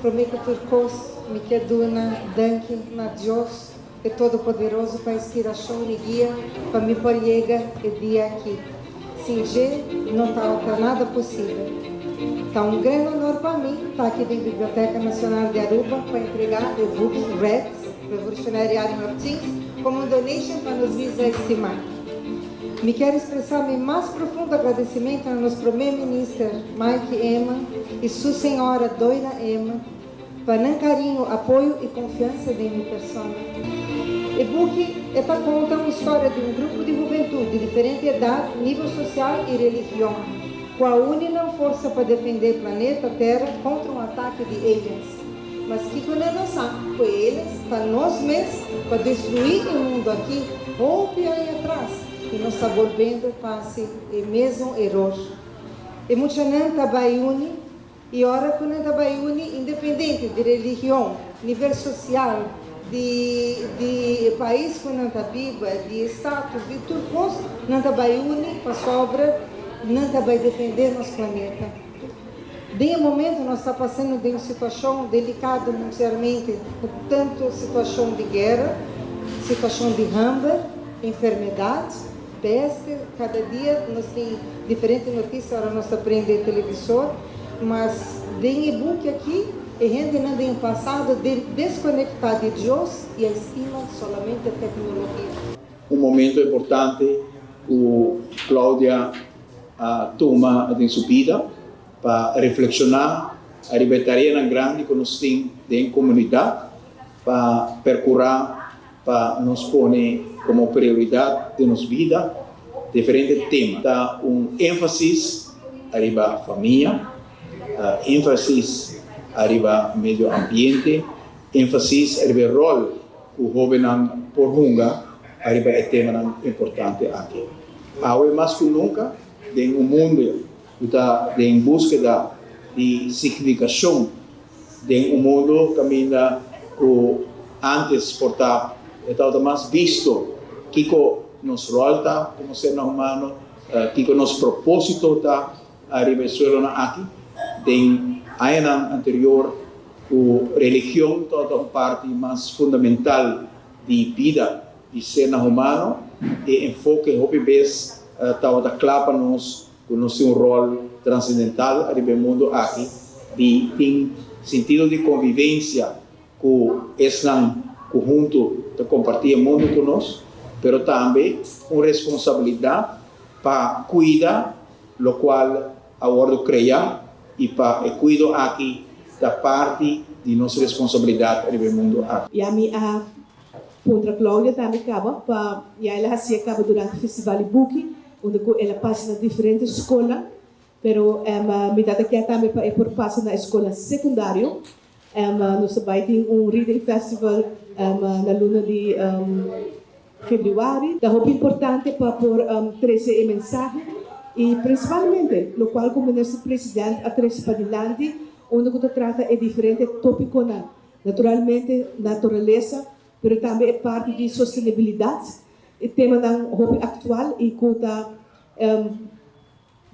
Promé ku tur kos, mi ke duna danki na Dios, e Todopoderoso, pa inspirashon i guia pa mi por yega e dia akí. Sin dje, no tabata nada posibel. Ta un gran honor pa mi ta aki den Biblioteka Nacional di Aruba pa entregá e buki RATS, Revolutionary Army of Teens, komo un donation pa nos Visa estimá. Mi kier expresa mi mas profundo agradecimento na nos Prome Minister Mike Eman y su señora Doina Eman pa nan cariño, apoyo y confiansa den mi persona. E buki e ta conta un historia di un grupo di hubentud di diferente edad, nivel social y religion cu a uni nan forsa pa defende planeta Tera contra un atake di aliens. Mas kiko nan no sa ku e aliens ta nos mes ku a destruí e mundu aki hopi aña atras i nos ta bolbendo pa hasi e mesun eror. E muchanan ta bai uni i ora ku nan ta bai uni independente di religion, nivel sosial, di di e pais ku nan ta biba, di e status, di tur kos nan ta bai uni pasobra nan ta bai defende nos planeta. Den e momento nos ta pasando den un situacion delicado mundialmente cu tanto situacion di guera, situacion di hamber, enfermedad, peste, cada dia nos tin diferente noticia ora nos ta prende e televisor, mas den e buki aki e hendenan den e pasado de desconecta di Dios y a estima solamente tecnologia. Un momento importante cu Claudia a tuma den su bida pa reflekshoná riba e tareanan grandi ku nos tin den komunidat pa perkurá pa nos pone komo prioridat den nos bida diferente tema. Ta un énfasis riba famia, énfasis riba medio ambiente, énfasis riba e ròl ku hóbennan por hunga riba e temanan importante aki. Awe mas ku nunka, den un mundu ku ta den búskeda di signifikashon, den un mundu kaminda ku ántes por ta e tabata mas bisto kiko nos ròl ta komo sernan humano, kiko nos propósito ta ariba e suelonan aki, den añanan anterior ku religion tabata un parti mas fundamental di bida di sernan humano, e enfoke hopi bes tabata kla pa nos ku nos tin un ròl transendental ariba e mundu aki di tin sintido di konvivensia ku esnan ku huntu ta kompartí e mundu ku nos, pero tambe un responsabilidat pa kuida lokual a wòrdu kreá i pa e kuido aki ta parti di nos responsabilidat riba e mundu aki. Ya mi a puntra Claudia tambe caba pa ya el a hacié caba durante Festival di Buki unda cu el a pasa na diferente scolnan pero mi tata kier tambe pa e por pasa na e scolnan secundario. Nos ta bay tin un reading festival na luna di februari. Ta hopi importante pa por trece e mensahe y principalmente locual cu Minister President a trece padilanti unda cu ta trata e diferente topiconan, naturalmente naturalesa pero tambe e parti di sostenibilidad, e temanan hopi actual y cu ta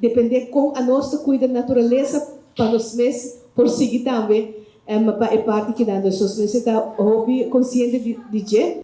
depende con anos ta cuida naturalesa pa nos mes por sigui tambe pa e parti kinan. Dus nos mester ta hopi consciente di dje.